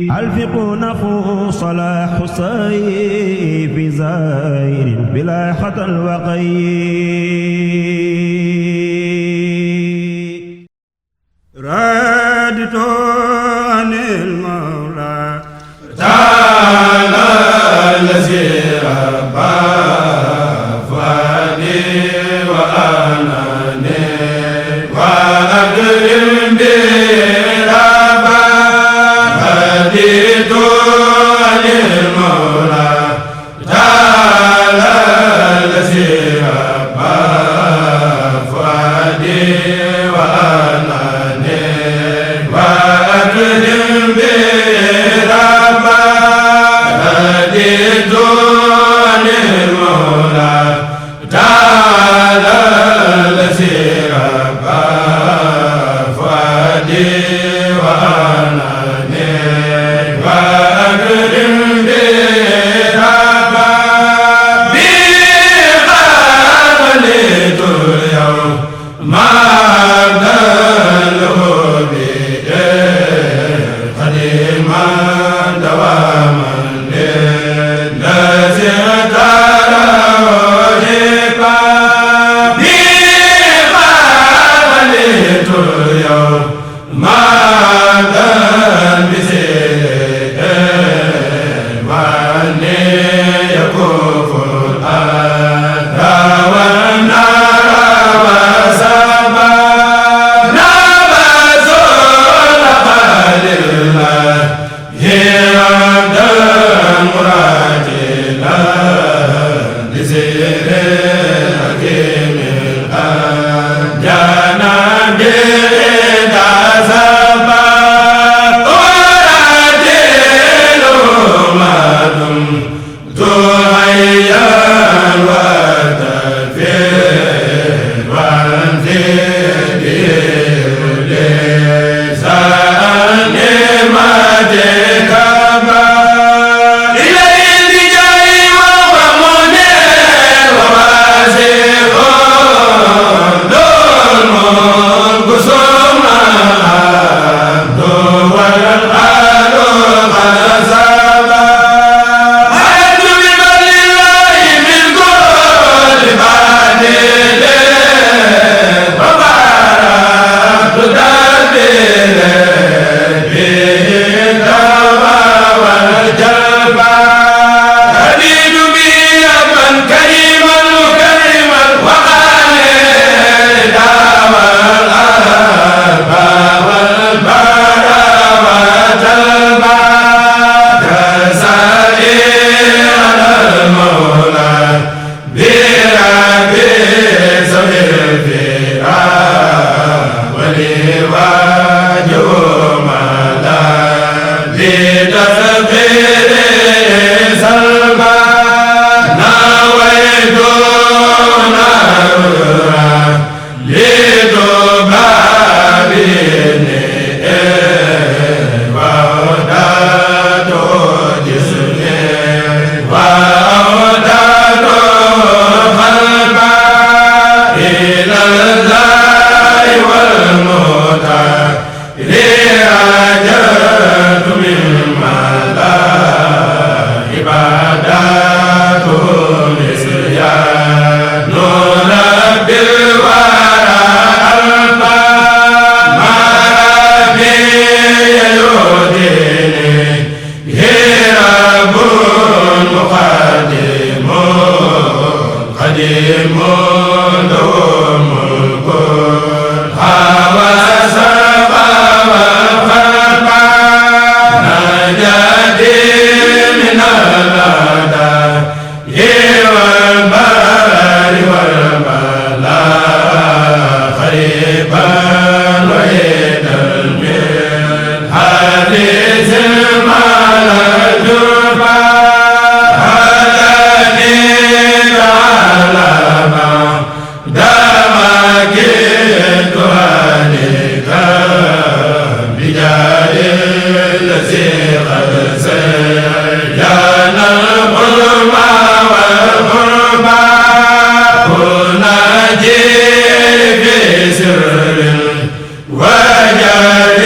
ألفق نفوس صلاح سيف زائر بلا خطا وقيد رادت عن المولى تعالى الذي ربى فؤادي وأناني وأكرم به ربا رادت عن المولى تعالى الذي ربى فؤادي وأناني وأكرم به ربا رادت عن المولى تعالى الذي ربى فؤادي وأناني وأكرم به ربا بقبلت اليوم ما دله به قديما دواما للذي تروجك بقبلت اليوم ما دل بزيد وأني يكف الأذى والنار وسبا نبذ لقد الله هي عبد المراد لزير الحكيم الأنجانا بإذا سبا أرادل ما دمت حيا وتفير وانزل لسان نعمتك إليه الجاي وهو منير وواسع ذو الملك ثم الحمد والآل قد سبا حيث بفضل الله من كل باطل وباركت تدبيره به الدواء والجلبى أبيد به أبا كريما مكرما وخالدا والأربى والبرى وجلبى كسائر على المولى بربي سوي الفراق ولي واجه مالا لتسخير سلبا نويت نارا لتبابني وأودات جسمي وأودات قلبا إلى الله والموتى رجعت مما لا عبادات نسيان رب الورى ألقى ما ربي يهديني هرب مقدم قديم له ملك هوى سبا وخلقا نجدي من الأعداء والبر والبلاء خريبا وعيد المن حديث المال الجربى هداني على ما دمكت عليك بجاه الذي قد سيانا الظلمى والغربى كنا جير في سر وجل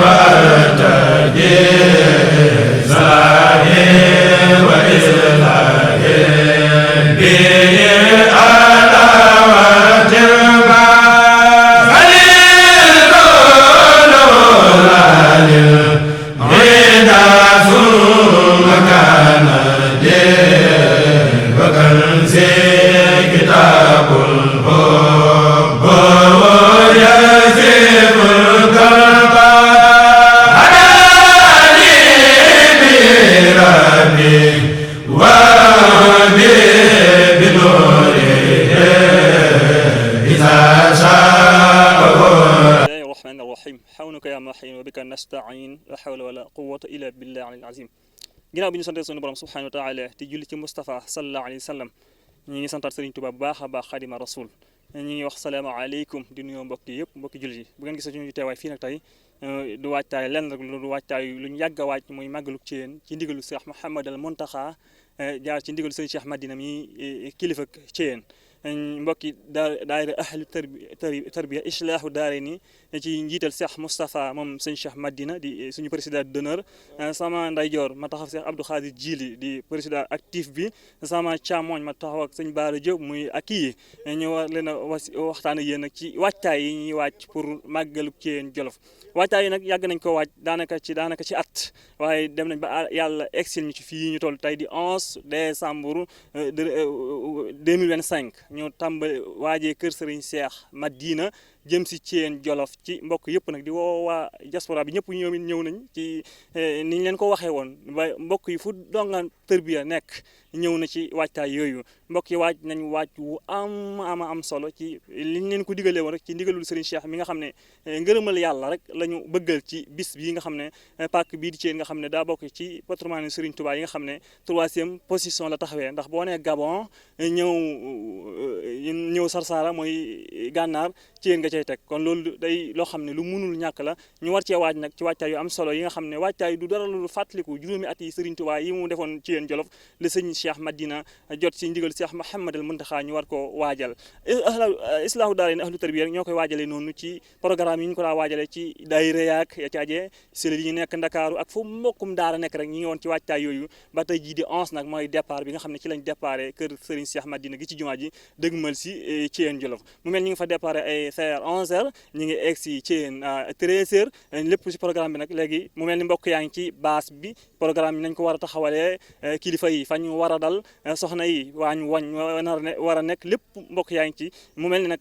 وارتجل quwwata illa billahi alil azim. ginnaaw bi ñu sante sunu borom subhanahu wa taala te julli ci Mustafa sallallahu alayhi wa sallam ñi ngi santaat Sëriñ Tuubaa bu baax a baax Xaadima Rasul ñi ngi wax salaamaaleykum di nuyoo mbokki yëpp mbokki jullit yi bu ngeen gisee ñu teewaay fii nag tey du waajtaay lenn rek du waajtaay lu ñu yàgg a waaj muy màggalu Thiéyène ci ndigalu Cheikh Mouhamadal Mountakha jaar ci ndigalu sëñ Cheikh Madina mi kilifa Thiéyène mbokki daayira ahlu tarbiya islaahu daarayni ci njiital Cheikh Moustapha moom sëñ Cheikh Madina di suñu président d'honneur sama ndeyjoor ma taxaw Cheikh Abdou Khadir Jili di président actif bi sama càmmoñ ma taxaw ak sëñ Baara Diop muy ak kii ñu war leen a waxtaan ak yéen nag ci waajtaay yi ñuy waaj pour màggalu Thiéyène Jolof waajtaay yi nag yàgg nañ ko waaj daanaka ci at waaye dem nañ ba yàlla exil ñu ci fii ñu toll tey di 11 décembre 2025 ñu tàmbali waajee kër Serigne Cheikh Madina jëm si Thiéyène Jolof ci mbokk yëpp nag di woo waa diaspora bi ñëpp ñoom it ñëw nañ ci ni ñu leen ko waxee woon ba mbokk yi fu donga tërbiya nekk ñëw na ci waajtaay yooyu mbokk yi waaj nañ waaj wu am solo ci liñ leen ko digalee woon rek ci ndigalul Serigne Cheikh mi nga xam ne ngërëmal yàlla rek la ñu bëggal ci bis bii nga xam ne pàkk bii di Thiéyène nga xam ne daa bokk ci patrimoine Serigne Touba yi nga xam ne 3e position la taxawee ndax boo nee Gabon ñëw Sarsara mooy gànnaar Thiéyène nga cay teg kon loolu day loo xam ne lu munul ñàkk la ñu war cee waaj nag ci waajtaay yu am solo yi nga xam ne waajtaay du dara lu fàttaliku juróomi at yi Serigne Touba yi mu defoon Thiéyène Jolof le sëñ Cheikh Madina jot ci ndigal Cheikh Mouhamadal Mountakha ñu war ko waajal islaahu daarayni ahlu tarbiya ñoo koy waajalee noonu ci programme yi ñu ko daa waajalee ci daayira yaak ya ci ajee sel yi ñu nekk Ndakaaru ak fu mbokkum daara nekk rek ñi ngi woon ci waajtaay yooyu ba tey jii di 11 nag mooy départ bi nga xam ne ci lañ déparé kër Serigne Cheikh Madina gi ci jumaa ji dëgmal si Thiéyène Jolof mu mel ñi ngi fa déparé ay 11h ñu ngi egg si Thiéyène 13h lépp si programme bi nag léegi mu mel ni mbokk yaa ngi ci base bi programme bi nañ ko war a taxawalee kilifa yi fa ñu war a dal soxna yi wañ war a nekk lépp mbokk yaa ngi ci mu mel ni nag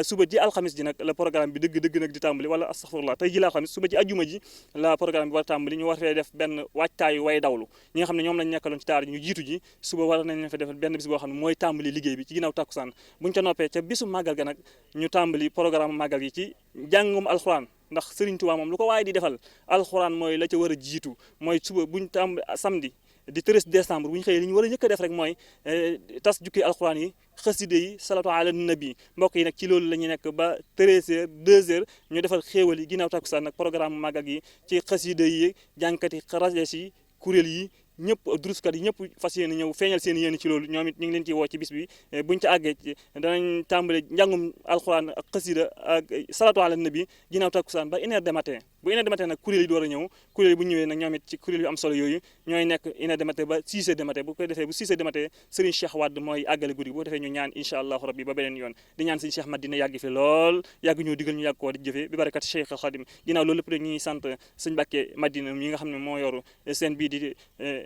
suba ji alxamis ji nag la programme bi dëgg nag di tàmbali wala astaghfirullah tey ji la alxamis suba ji ajjuma ji la programme bi war a tàmbali ñu war fee def benn waajtaayu way dawlu ñi nga xam ne ñoom lañ nekkaloon ci taar ñu jiitu ji suba war nañ leen fa defal benn bis boo xam ne mooy tàmbali liggéey bi ci ginnaaw takkusaan buñ ca noppee ca bisu màggal ga nag ñu tàmbali programme màggal gi ci njàngum alxuraan ndax Serigne Touba moom lu ko waaye di defal alxuraan mooy la ca war a jiitu mooy suba buñ tàmbali samedi di 13 décembre bu ñu xëyee li ñu war a njëkk a def rek mooy tas jukki alxuraan yi xaside yi salatu ala nabi mbokk yi nag ci loolu la ñuy nekk ba 13h 2h ñu defal xéewal yi ginnaaw takkusaan nag programme màggal gi ci xaside yi jànkati rajas yi kuréel yi ñëpp druskat yi ñëpp fas yéene ñëw feeñal seen yéene ci loolu ñoom it ñu ngi leen ciy woo ci bis bi buñ ca àggee danañ tàmbale njàngum alxuraan ak xasida ak salatu ala nabi ginnaaw takkusaan ba 1h du matin bu 1h du matin nag kuréel yi door a ñëw kuréel yi bu ñëwee nag ñoom it ci kuréel yu am solo yooyu ñooy nekk 1h du matin ba 6h du matin bu ko defee bu 6h du matin Serigne Cheikh Wade mooy àggale guddi boo defee ñu ñaan incha allahu rabbi ba beneen yoon di ñaan Serigne Cheikh Madina yàgg fi lool yàgg ñoo digal ñu yàgg koo di jëfee bi barakat Cheikh Khadim ginnaaw loolu lépp rek ñuy sant Serigne Mbacké Madina mi nga xam ne moo yoru seen bii di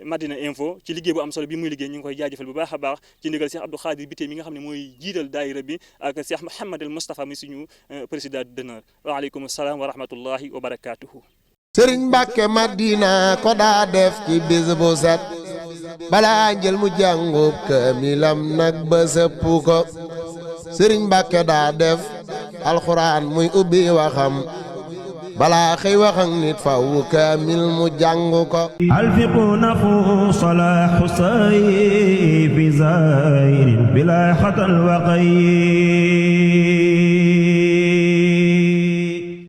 Madina Info ci liggéey bu am solo bi muy liggéey ñu ngi koy jaajëfal bu baax a baax ci ndigal Cheikh Abdou Khadir Bité mi nga xam ne mooy jiital daayira bi ak Cheikh Mouhamadal Moustapha mi suñu président d'honneur waaleykum salaam wa rahmatullahi wa barakatuhu Sëriñ Mbàkke Madina ko daa def ci bis bu set balaa njël mu jàngub kaamilam nag ba sëpp ko Sëriñ Mbàkke daa def alxuraan muy ubbi waxam balaa xëy wax ak nit faw kaamil mu jàng ko alfiqu nafu salaahu say fi zairin bila xatal waqay